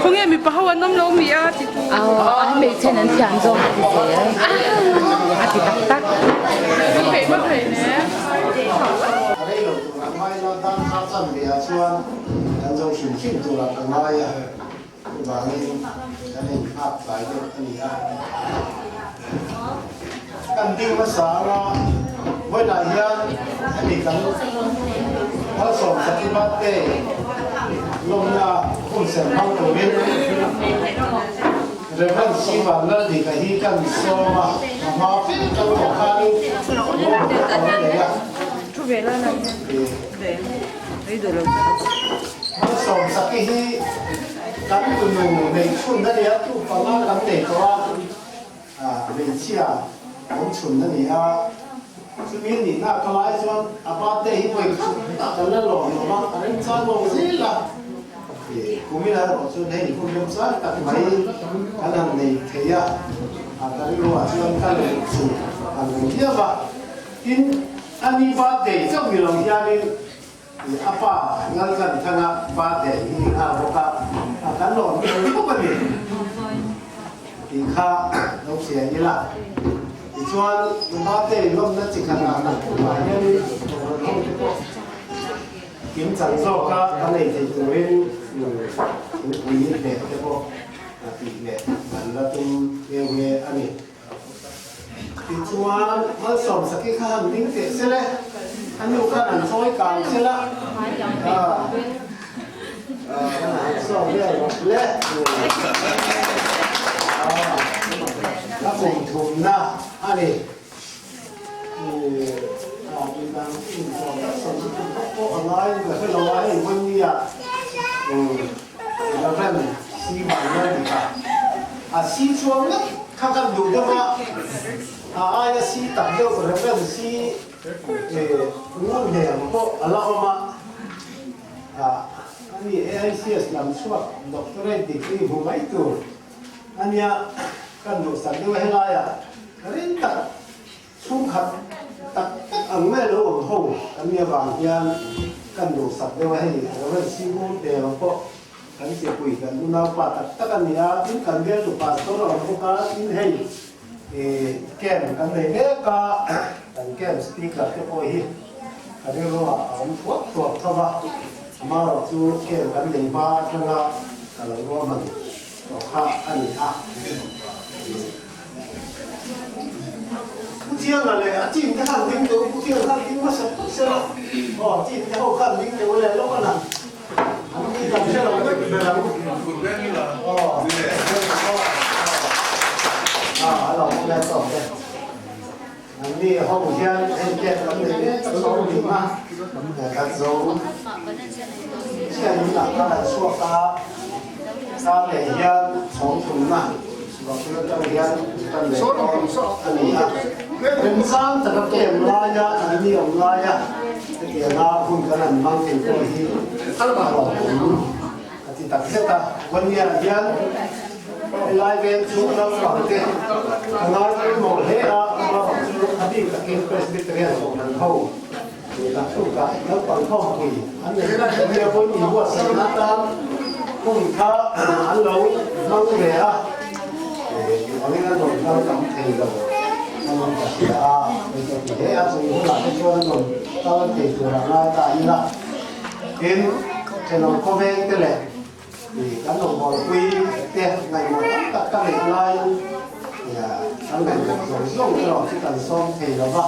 Khawnge mipa ho an awm lo mi a ti tu. Aw an hmeichhen an thiam zawk a ti zel a ti tak tak. Ka peih vak hlei ne. A rei lo tur a ngai la dan kha chan ve ah chuan kan zo hrim hrim tur ah ka ngai a chuvangin kan inhak tlai deuh a ni a. Kan ding hmasa anga vawiinah hian hemi kan Malsawm Sakiba te lawmna hun ser hmang turin Rev. Sivan Laldika hi kan sawm a, a hma fe kan tawh khanin lawm a lo nei a. Malsawm Saki hi kan tunu neih chhun a ni a, tu panga kan nei tawh a. Hmeichhia awm chhun a ni a, chumi nihna ka lai chuan a birthday hi vawi khat tak kan la lawm lo va, a remchang lo zel a, kumin erawh chuan hei hun remchang tak mai kan han nei thei a, ka rilruah chuan ka leh chu an ring viau a, tin ani birthday chauh ni lo hianin a pa Laltlanthanga birthday hi ni nghal bawk a, kan lawm hle bawk a ni. Tih kha lo hria ila. Tichuan, birthday lawmna chi khat ah kan khumah hianin rawn ho te pawh kim chang zawka kan ei thei turin thingpui hmeh te pawh tih leh kan la tum nghe nghe a ni. Tichuan, Malsawm Saki kha han ding teh se le, a nu khan an chawi kang se la, han sawm vel rawh le. A kum thumna a ni. Midang inzawm sawm chu pawh a ngai ka hre lo a, hei vawinia Reverend Si Vanlal dik a, a si chuang ngawt kha kan duh deuh a, a aia si tak deuh Reverend Si Ngunhnem pawh a la awm a, ani AICS lam chhuak Doctorate degree hmu mai tur ania kan duhsak deuh a helaiah rin tak Chhungkhat tak tak ang mai lo awm ho kan nih avang hian kan duhsak deuh a, hei Reverend Sibu Deva pawh kan chepui kan unaupa tak tak a ni a, tin kan bialtu pastor a awm bawk a, tin hei camp kan nei mek a, kan camp speaker te pawh hi ka rilruah a awm thuak thuak tho va, amaherawh chu camp kan nei hma atanga ka lo ruahman tawh kha a ni a. Pu Thianga leh a team te khan ding teh u, Pu Thianga khan ding hmasa phawt se la, aw team te ho khan ding teh u leh lawk a na, an ni kan hre lo vek ber ang. Aw a lo awm e tawk e. An ni ho hian hei ket lam nei mek tak zawng ding a, kan zo chiah in ah khan an chhuak a, kar leh hian chhawng thumna. Bakul atang hian kan leh dawn a ni a, remchang taka kem laia an ni awm laia hetianga hun kan han hmang thei pawh hi a hlawhawm a ti tak zet a. Vawnia hian helai veng chhung naupang te a ngai pawimawh hle a, amaherawh chu a bik takin Presbyterian Kohhran ho leh thukah naupang khawmpui an nei vek a nia, vawiin buatsaihna atan hun kha an lo hmang ve a, engvangin an rawn kal tam thei lo a rawn ka hria a, hei ka ti hle a, chung hunah te chuan an rawn kal thei tur a ngai ta ila, tin thenawm khawveng te leh kan rawngbawlpui te ngaihmawh tam tak ka neih laiin kan ngaihmawh zawng zawng erawh chu kan sawm thei lo va.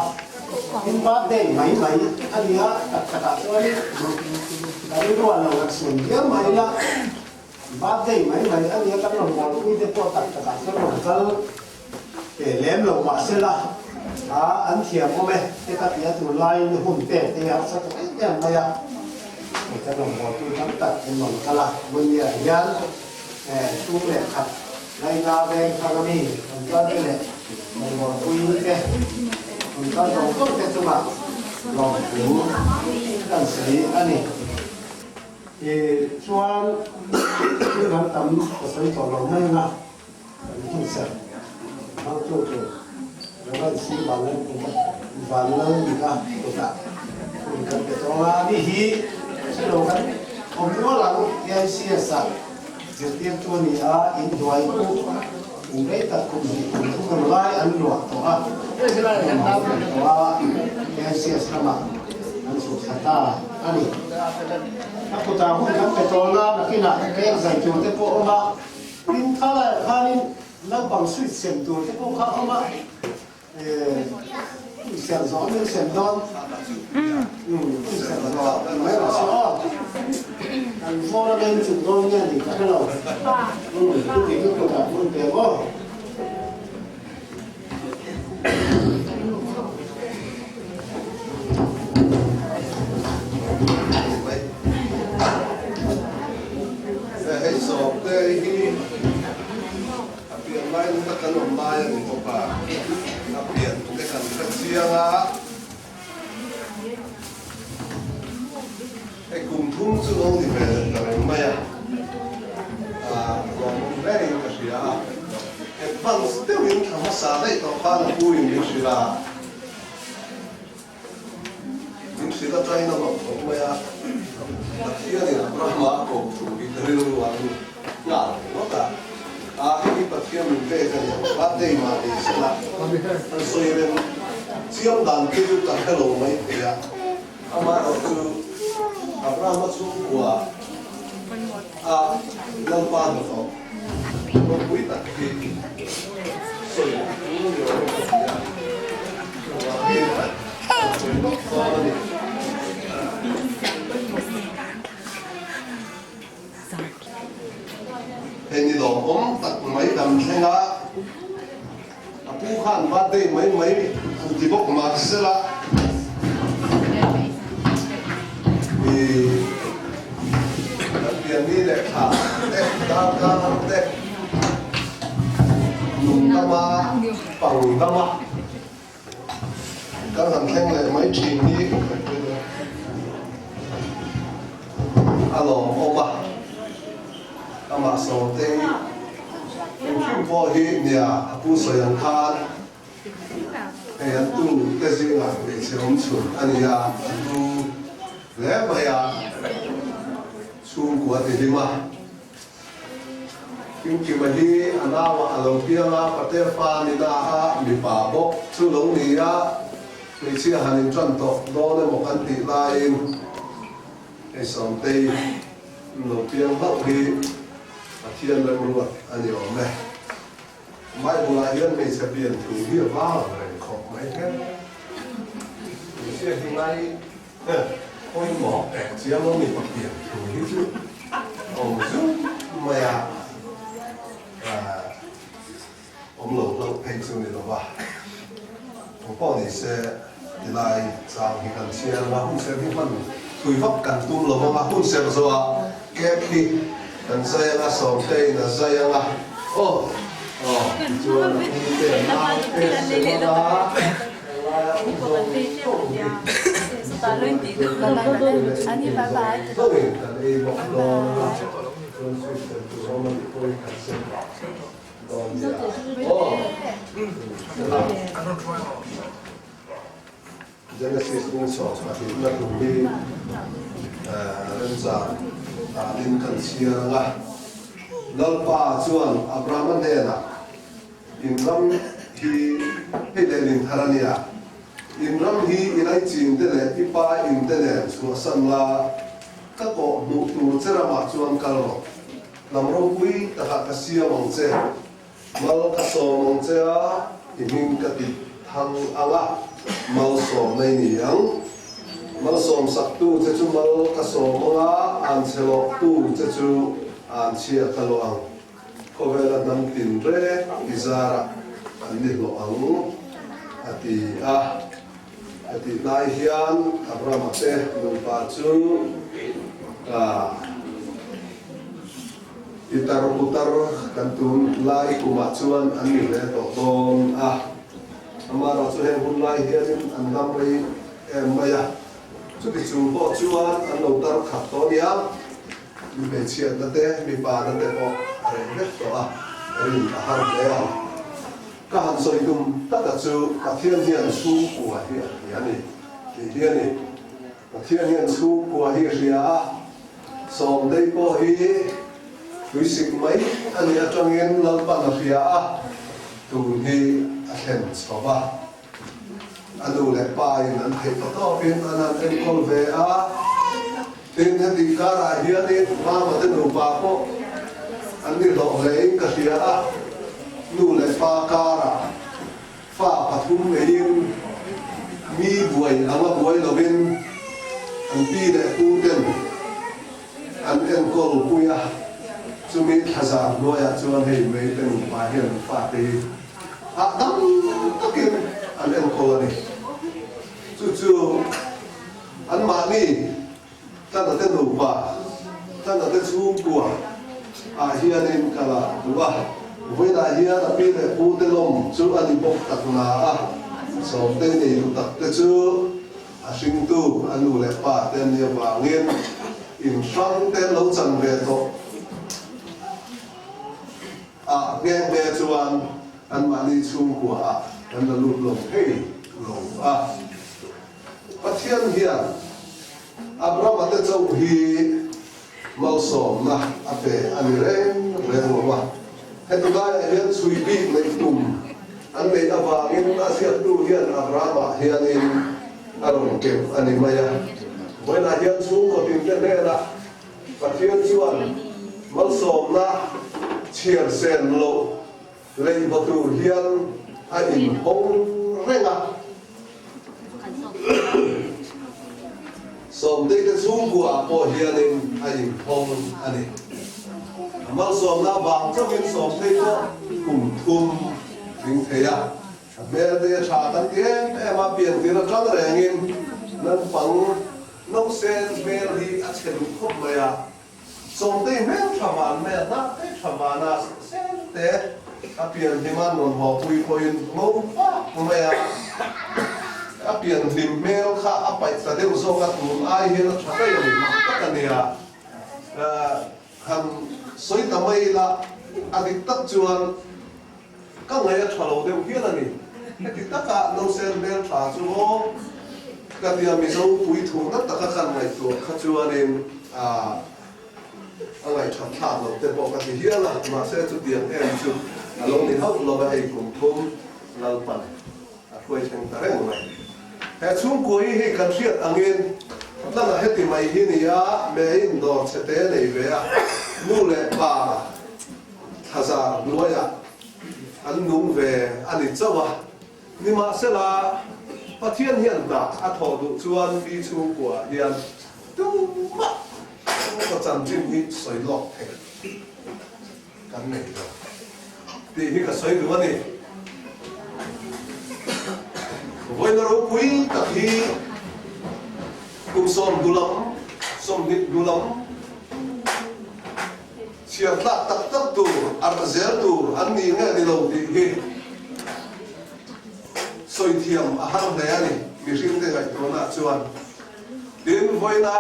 Tin birthday mai mai a ni a, tak takah chuanin ka rilruah lo han sun viau mai ila, birthday mai mai a ni a, kan rawngbawlpui te pawh tak takah chuan rawn kal pe lem lo mah sela an thiam awm e te ka ti a, tunlaiin hun pek te hi harsa ta em em mai a. Kan rawngbawltu tam tak in rawn kal a, Munia hian chhung leh khat Laina veng thar ami rawn kal te leh Rawngbawlpui te, tun kal zawng zawng te chungah lawmthu kan sawi a ni. Chuan thil dang tam ka sawi tawh lo mai ang a, kan hun serh hmangtu tur Rev. Si Vanlalnika kutah hun kan pe tawng a, ani hi hre lo kan awm nual ang AICS-ah zirtirtu a ni a, inhnuai pawh kum rei tak kum hnih kum thum emaw lai an luah tawh a, hmun an luah tawh a, AICS lamah an chhuk thla ta a ni. A kutah hun kan pe tawn a, nakinah keng zai tur te pawh a awm a, tin thalaiah khanin naupang switch sem tur te pawh kha a awm a, Hun serh zawh min sem dawn. Hun serh zawh ti mai rawh se aw. Kan vawr a leng chuk dawn nge ni ka hre lo. Pu Diki kutah hun pe maw? Hei sawm te hi. A pian lai nuna kan awm lai a ni bawk a, a pian te kan hre chiang a. Hei kum thum chu lo ni ve leh ta reng mai a, a lawmawm hle in ka hria a. Advance deuhin thla hmasa daih tawh khan a pu in min hrilh a. Min hrilh atangin a mak khawp mai a, Pathianin Abrahama a kawm thu hi ka rilru a lut nghal ringawt a, a hei hi Pathian min pek a ni ang kha dei mah ni sela an sawi rem chiam dan te chu ka hre lo mai thei a, amaherawhchu Abrahama chhungkua a Lalpa hnathawh ropui tak hi sawi a tul ni awm ka ti a, chuvangin kan sawi lawk dawn a ni. Hei ni lawmawm tak mai kan thleng a, a pu khan birthday mai mai an ti bawk mahsela i kan pianni leh thla te darkar te nung dama pang dama kan han thleng leh mai thin hi a lawmawm a, amah Sawmtei hrim pawh hi nia a pu sawi ang khan hei an tu te zingah hmeichhe awm chhun a ni a, a hlu hle mai a, chhungkua ti hlim a. Kimkima hi a nauah a lo piang a, pate fa ni na a, mipa bawk chu lo ni a, hmeichhia han inṭan tawh dawn emaw kan tih laiin hei Sawmtei lo piang hlauh hi Pathian remruat a ni awm e. Bible-ah hian hmeichhe pian thu hi a vang reng khawp mai hle. Hmeichhia hi ngai Pawimawh pek chiang lo mipa pian thu hi chu a awm zung mai a, awm lo hlauh phei chu ni lo va. Eng pawh ni se tilai chang hi kan chhiar ang a, hun serh hi hman thui vak kan tum lo vang a, hun serh zawhah cake hi kan zai ang a, Sawmteiin a zai ang a, aw aw tichuan a pute a nau te sem ang a. Genesis bung 12 na thu hi remchang danin kan chhiar ang a. Lalpa chuan Abrahama hnenah, In ram hi hei leh lin thar a nia. In ram hi i laichin te leh i pa in te nen chhuahsan la, ka kawh hmuh tur che ramah chuan kal rawh. Hnam ropui takah ka siam ang che, mal ka sawm ang che a, i hming ka ti thang ang a, malsawm na i ni ang. Malsawm saktu che chu mal ka sawm ang a, anchhe lawhtu che chu anchhia ka lawh ang. Khawvela hnam tin reng i zarah an ni hlawh ang, a ti a. A tih lai hian Abrahama te nupa chu i tar putar kan tun lai kumah chuan an ni ve tawh dawn a. hun lai hianin an dam rei em mai a, chuti chung pawh chuan an lo tar khat tawh nia, mi hmeichhiatna te, mipa na te pawh a reh vek tawh a, rin a har hle ang. Ka han sawi tum taka chu Pathian hian chhungkua hi a hria a ni tih hi a ni. Pathian hian chhungkua hi a hria a, Sawmtei pawh hi tuisik mai a nih atangin Lalpan a hria a, tun hi a thlen chho va. A nu leh pa in an theih ta tawpin an han enkawl ve a, tin heti karah hianin mama te nupa pawh an ni hlawh hlein ka hria a, nu leh pa karah Fa pathum neiin mi buai anga buai lovin an pi leh pu ten an enkawl pui a, chumi thlazar hnuaiah chuan hei mei te nupa hian an fate hi hahdam takin an enkawl a ni. Chu chu anmahni Tana te nupa, Tana te chhungkua ah hianin ka la duh a, vawiinah hian a pi leh pu te lawm chu a ni bawk tak na a, Sawmtei nei duh tak te chu a hringtu a nu leh pa te an nih avangin in hrang te an lo chan ve tawh a, nghe nghe chuan anmahni chhungkua ah kan la lut lo thei lo a. Pathian hian Abrahama te chauh hi malsawmna a pe a ni reng reng lo a. Heti laiah hian chhui bik neih tum an neih avangin a ziaktu hian Abrahama hianin a rawn keuh a ni mai a. Vawiinah hian chhungkaw tinte hnenah Pathian chuan malsawmna chhiar sen loh Leiba tur hian a inhawng reng a. Sawmteite chhungkuaah pawh hianin a inhawng a ni. A malsawmna vang chauhin Sawmtei pawh kum thum tling thei a. A hmelte a tha kan ti em em a, piantir atang rengin naupang nausen hmel hi a chhe duh khawp mai a. Sawmtei hmel tha van mai a, hnahte tha van a, sen te a pian hlim a, nuam haw pui pawhin ngo vak mai a, a pian hlim hmel kha a paih ta deuh zawk a, tun ai hian a tha daih a ni mak tak a nia. Han sawi ta mai ila, a dik tak chuan ka ngaih a tha lo deuh hial a ni. Heti taka nausen hmel tha chu maw ka tia Mizo puithu na taka kan ngaihtuah kha chuanin a ngaihthat thlak loh te pawh ka ti hial a, mahse chutiang em chu a lo ni hauh lo a, hei kum thum Lalpan a hruai thleng ta reng mai. He chhungkua hi hei kan hriat angin tlana heti mai hi nia meiin dawr chhe te nei ve a, nu leh pa thlazar hnuaiah an nung ve a ni chauh a. Nimahsela, Pathian hian hna a thawh duh chuan mi chhungkuaah hian tumah chhungkaw chanchin hi sawi lawk theih kan nei lo tih hi ka sawi duh a ni. Vawiina ropui tak hi kum sawm dulam, sawmhnih dulam, Chhiar tlak tak tak tur, arh zel tur an ni nge ni lo tih hi sawi thiam a har hle a ni, mihringte ngaihtuahna chuan. Tin, vawiina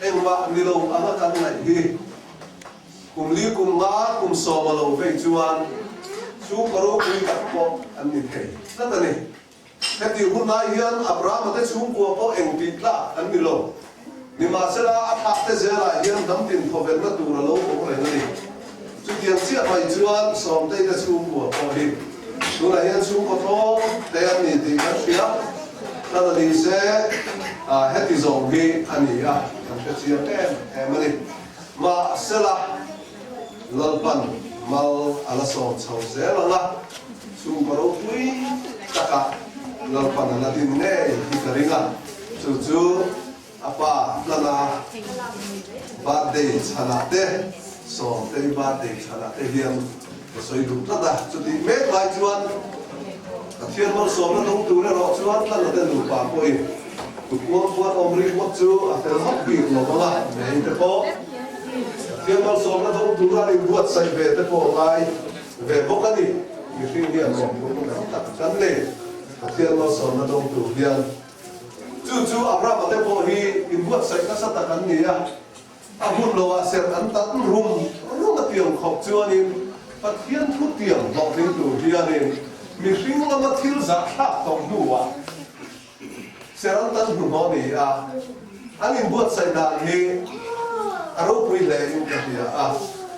engmah ni lo anga kan ngaih hi kum li kum nga kum sawma lo vei chuan chhungkaw ropui tak pawh an ni thei tlat a ni. Heti hun lai hian Abrahama te chhungkua pawh eng tih tlak an ni lo. Nimahsela, a thlah te zelah hian hnam tin thawvenna tur a lo awm reng a ni. Chutiang chiah mai chuan Sawmtei te chhungkua pawh hi tunah hian chhungkaw tlawm te an ni tih kan hria. Tana ni se, heti zawng hi a ni a, kan hre chiang em em a ni. Mahsela, Lalpan mal a la sawm chho zel ang a, chhungkaw ropui takah Lalpan a la din ngei hi ka ring a, chu chu a pa hlana birthday chhanah te, Sawmtei birthday chhanah te hian ka sawi duh tlat a, chutih mek lai chuan Pathian malsawmna dawng tur erawh chuan hlana te nupa pawhin tukuang puan awm ringawt chu a fel hauh bik lo ang a, mei te pawh. Pathian malsawmna dawng tura an inbuatsaih ve te pawh ngai ve bawk a ni. Mihring hian mawhphurhna tam tak kan nei. Pathian malsawmna dawng tur hian. Chu chu Abrahama te pawh hi inbuatsaih nasa tak an ni a, a hun loah serh an tan rum rum a tiang khawp chuanin Pathian thu tiang hlawhtling tur hianin mihring lama thil zahthlak tawh hnuah serh an tan hnuhnawh a ni a, an inbuatsaih dan hi a ropui hle in ka hria a,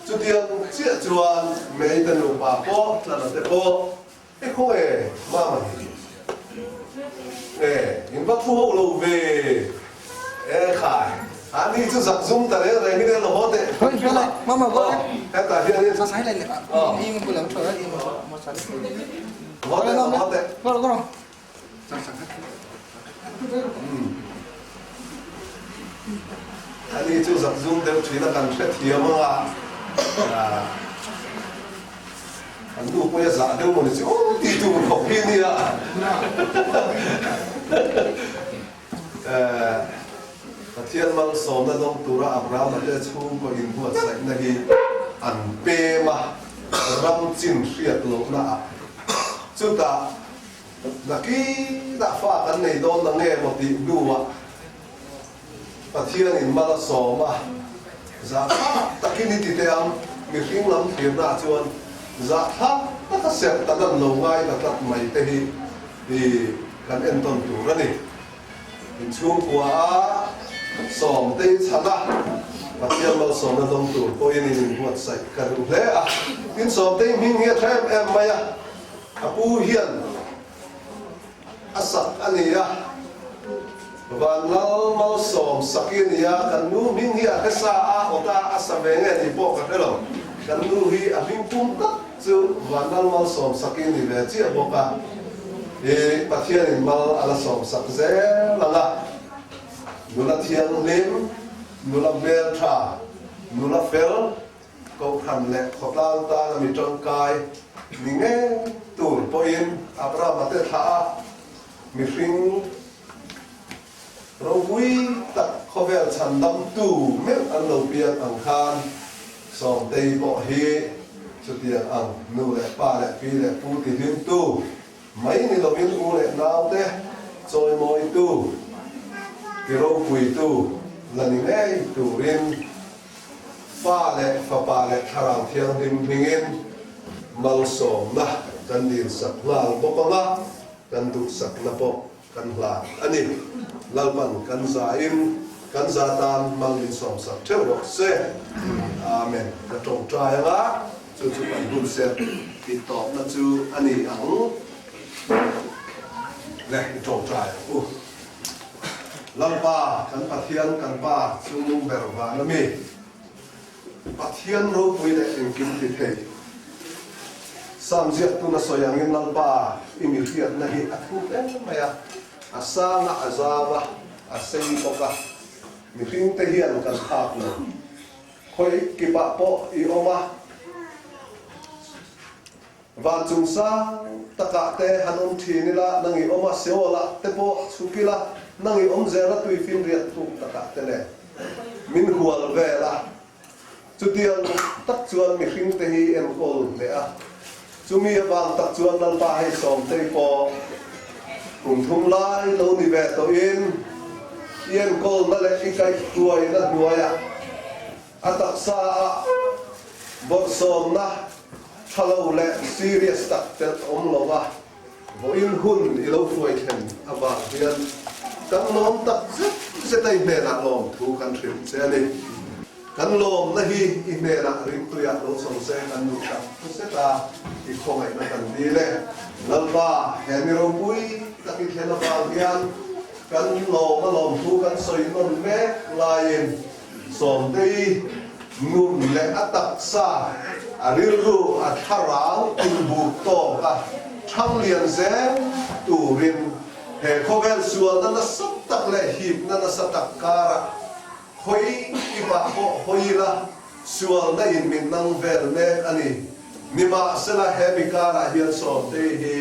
chutiang chiah chuan Meite nupa pawh Tlana te pawh I khaw e, Mama hi. E, in va thu ho lo ve. E khai, a ni chu zak zum ta reng reng in lo haw teh. Hoi, hoi, Mama go. Hetah hian in. Sa sai lai le. I mo bulam tho i mo mo sa. Haw teh, haw teh. Go go. Ani chu zak zum deuh thin a kan hrethiam ang a, kan nu pawh hi a zah deuh mawni chu aw tih tur khawp hi nia. Pathian malsawmna dawng tura Abrahama te chhungkaw inbuatsaihna hi an pem a, ram chin hriat lohna ah. Chutah Nakinah fa kan nei dawn na nge maw tih hnuah Pathianin mal a sawm a, zahthlak takin i ti teh ang, mihring lam thlirnaah chuan zahthlak taka serh tan an lo ngai ta tlat mai te hi i kan entawn tur a ni. Inchhungkua a sawm te i chhan a, Pathian malsawmna dawng tur pawhin in inbuatsaih ka duh hle a, tin sawmte i hming hi a tha em em mai a, A pu hian a sak a ni a, Vanlal Malsawm sak i ni a, kan nu hming hi a hre sa a, awta a sa ve nge tih pawh ka hre lo. Kan nu hi a hming pum tak chu Vanlal Malsawm sak i ni ve chiah bawk a, i Pathianin mal a la sawm sak zel ang a, nula thianghlim, nula hmeltha, nula fel, Kohhran leh khawtlang tana mi tangkai ni ngei tur pawhin Abrahama te thlah a, mihring ropui tak khawvel chhandamtu meuh an lo piang ang khan Sawmtei pawh hi chutiang ang nu leh pa leh pi leh pu tihlimtu mai ni lovin u leh naute chawimawitu, tiropuitu la ni ngei turin Pa leh Fapa leh Thlarau Thianghlim hmingin malsawmna kan dilsak nghal bawk ang a, kan duhsakna pawh kan hlan a ni. Lalpan kan zain kan za tan mal min sawmsak theuh rawh se. Amen. Ka tawngtai ang a, chu chu kan hun serh tih tawpna chu a ni ang. Le, i tawngtai ang u. Lalpa, kan Pathian, kan Pa chungnung ber van a mi, Pathian ropui leh engkim ti thei. Sam ziaktun a sawi angin Lalpa i mi hriatna hi a thuk em mai a, a sang a, a zau a, a sei bawk a, mihringte hian kan phak lo. Khawi kipah pawh i awm a. Van chung sang takah te han awm thin ila, nang i awm a, Seol-ah te pawh chhuk ila, nang i awm zel a, tui finriat thuk takah te nen min hual vel a. Chutiang tak chuan mihringte hi enkawl hneh a. Chumi avang tak chuan Lalpa hei Sawmtei pawh kum thum lai lo ni ve tawhin i enkawlna leh i kaihhruaina hnuaiah A taksa ah bawrhsawmna tha lo leh serious tak telh awm lo a, vawiin hun i lo hruai thlen avang hian kan lawm tak zet zet a i hnenah lawmthu kan hrilh che a ni. Kan lawmna hi i hnenah ringtuiah lo chho se kan duh tak zet a, i khawngaihna kan dil e. Lalpa, he mi ropui tak i thlen avang hian kan lawm a lawmthu kan sawi nawn mek laiin, Sawmtei nun leh a taksa, a rilru, a thlarau inbuk tawk a thang lian zel turin he khawvel sualna nasa tak leh hipna nasa tak karah khawi kipah pawh hawi ila sualna in min nang vel mek a ni. Nimahsela he mi karah hian Sawmtei hi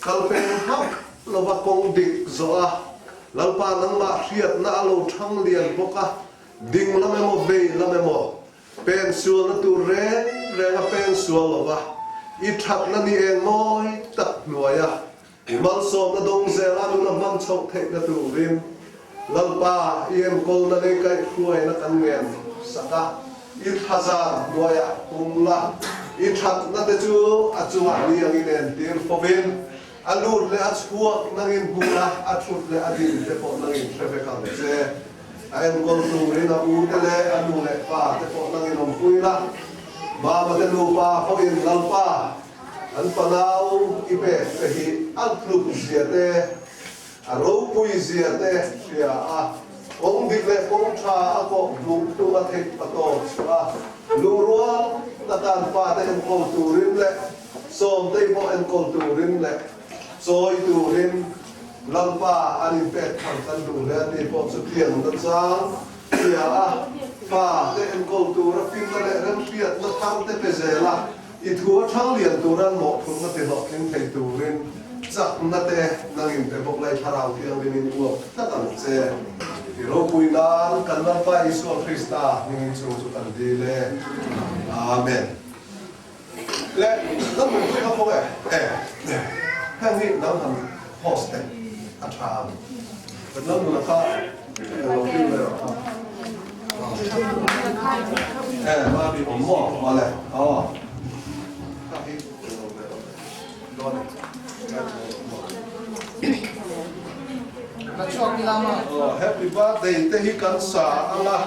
kalpeng hauh lova kawng dik zawh a, Lalpa nangmah hriatna a lo thang lian bawk a, ding lam emaw vei lam emaw, pen sualna tur reng reng a peng sual lo va, i thatna ni eng mawi tak hnuaia. I malsawmna dawng zel a nuna hman chhoh theihna turin Lalpa i enkawlna lei kaihhruaina kan ngen sak a, i thlazar hnuaiah pum la, i thatna te chu a chungah ni angin entir fovin, a lut leh a chhuak nangin hmun a, a thut leh a din te pawh nangin hre vek ang che. A enkawl turin a u te leh a nu leh pa te pawh nangin awmpui la, mama te nupa pawhin Lalpa an fanau i pek te hi a tluk zia te, A ropui zia te hria a, kawng dik leh kawng tha a kawh hmuh tum a theih pa tawk chhuah a, lungrual takan fate enkawl turin leh sawmtei pawh enkawl turin leh chawi turin Lalpa an inpek thar kan duh hle a tih pawh chu tiang nachang hria a, fate enkawl tura finna leh remhriatna thar te pe zel a. I thu a thang lian turan mawhphurhna ti hlawhtling thei turin chakna te nangin pe bawk lai Thlarau Thianghlimin uap tlat ang che. I ropui nan kan Lalpa Isua Krista hmingin chung chu kan dil e. Amen. Le, nang min pui kha khaw e? E, heng hi nang han host teh a tha ang. Nang nuna kha eng lo hlim ve rawh kha. E, ma bi awm maw? Awle, aw. Kha hi eng lo ve rawh. Dawn e. Aw, happy birthday te hi kan sa ang a.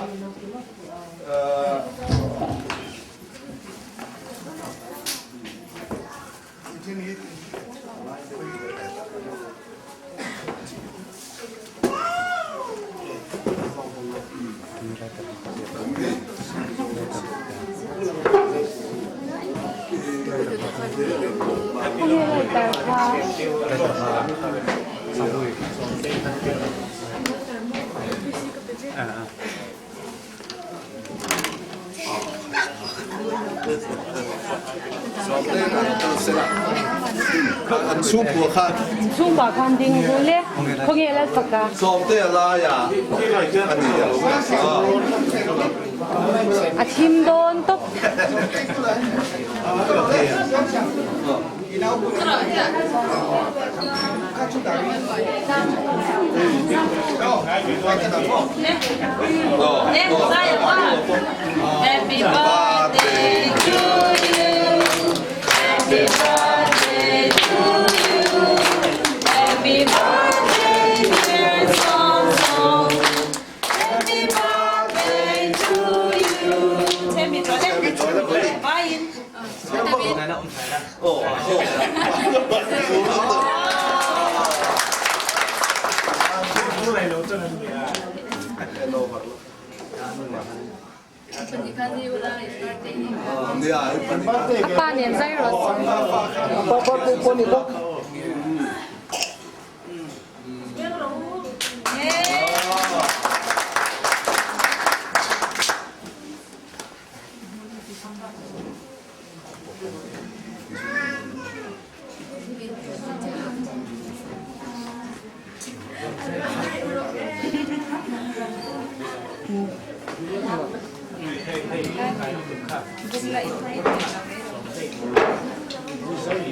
Chhungkua khan ding ru le khawnge Lalfaka. Sawmte laia a ni a. A thim dawn tawp. Happy birthday to you. Happy birthday to you. Happy birthday dear Song Song. Happy birthday to you. A pa nen zai rawh se.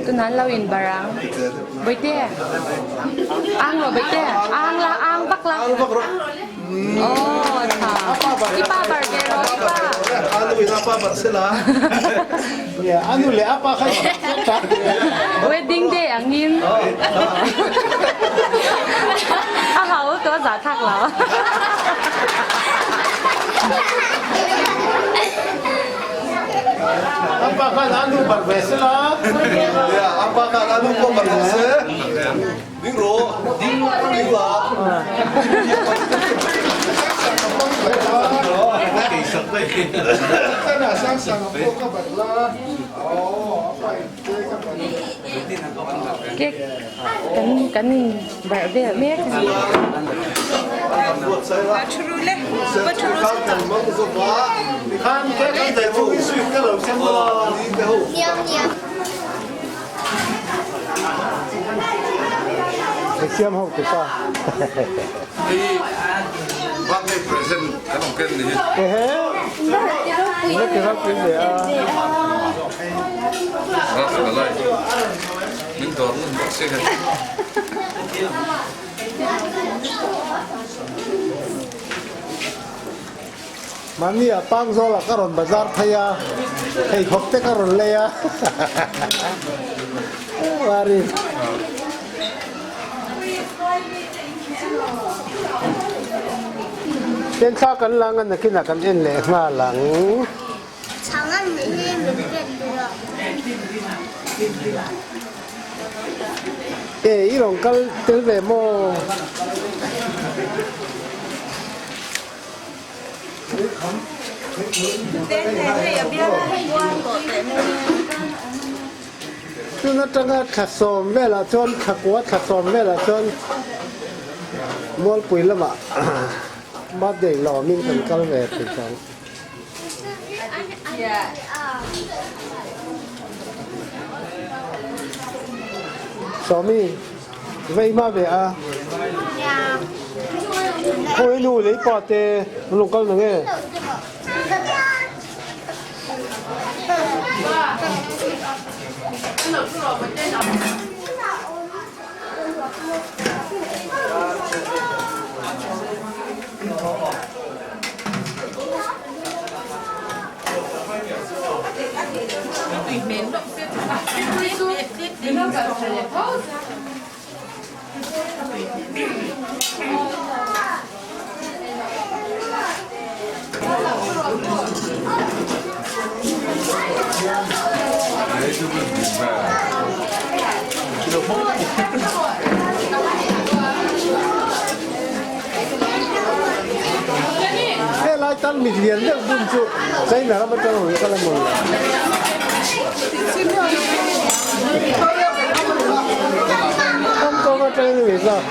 Tunan lo in barang. Boite. Ang lo boite. Ang la ang vak la. Oh, tha. Ipa bar ke ro ipa. Anu in apa bar sela. Anu le apa kha. Wedding day angin. A hau to za thak lo. Apa khan anu bar ve sela. Ya, apa khan anu ko bar se. Ding ro, ding ding la. Cake kan kan in barh vel mek a ni. Siam ho te pa. Hei birthday present kan awm ken ni hi. Ehe. Nge ke rak pin le a. Rak ka lai. Min dawr ngun bawk si ka ti. Mahni ah Pangzawl ah ka rawn bazar phei a, pheikhawk te ka rawn lei a. Mari. Penthla kan la ngan nakinah kan en leh nghal ang. Chhang an nih hi min pek tur a. E i rawn kal tel ve maw? Tun atanga thla sawm velah chuan thla kua thla sawm velah chuan Mualpui lamah birthday lawmin kan kal ve thei tawh ang. Sawmi, vei hma ve a. Khawi nu lei pa te an lo kal na nge? Helai tan mit lian deuh bun chu China ram atang rawn kal a maw le. Hong Kong atangin a ni zawk.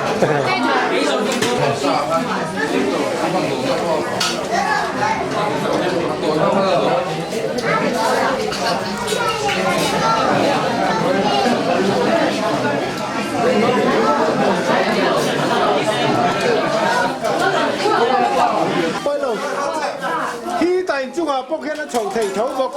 Pawilo, hi ta inchungah pawh khian a chho thei tho bawk.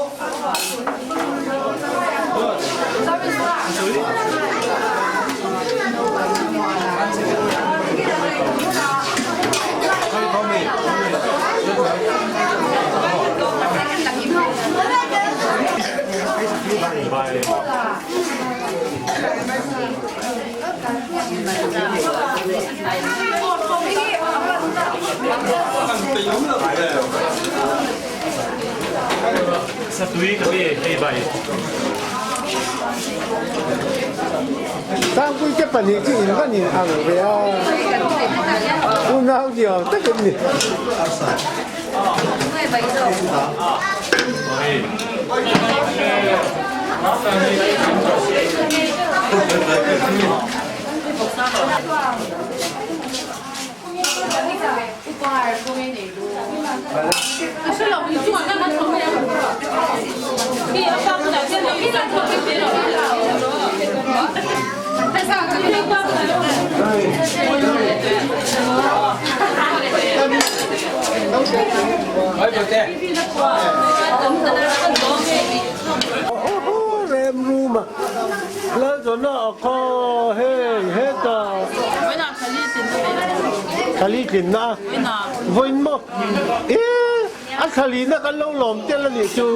Sangpui te pahnih chu in van in ang ve a, unau ni awm tak in ni. Remruma Lalzawna a kha hei hetah Thali tlinna a vawiin maw ee a thalina kan lo lawm tel a nih chu.